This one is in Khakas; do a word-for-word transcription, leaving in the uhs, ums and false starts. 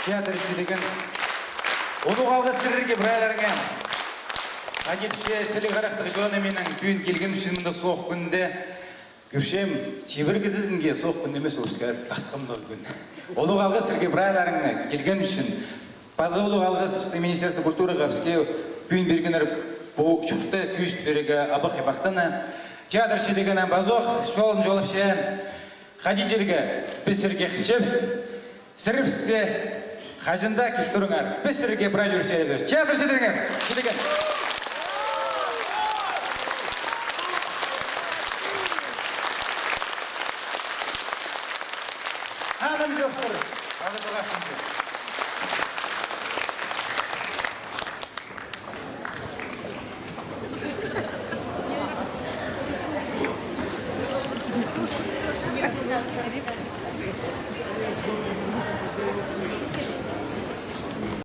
Театр «Чидеген». Улуғ алғыс сірерге, прайларыңа. Хайди тіпче, сіліг харахтығ чоным минің, пӱӱн килген ӱчӱн мындағ суох кӱнде. Кӧрчем, чибіргі сізінге суох кӱн нимес, ол піске татхымдығ кӱн. Улуғ алғыс сірерге, прайларыңа, килген ӱчӱн. Паза улуғ алғыс пістің Министерство культураға, піске пӱӱн пиргеннер пу чуртты кӧзіт пирерге, абах-ибахтаны. Театр «Чидеген» пазох чолын чолапча. Хайди тирге, піс сірерге хынчабыс. Сірер пісті хаҷан даа киліп турыңар. Піс сірерге прай чӱректең чидербіс. Театр «Чидеген». «Чидеген». Анымҷохтыр. Азы тоғасынчы.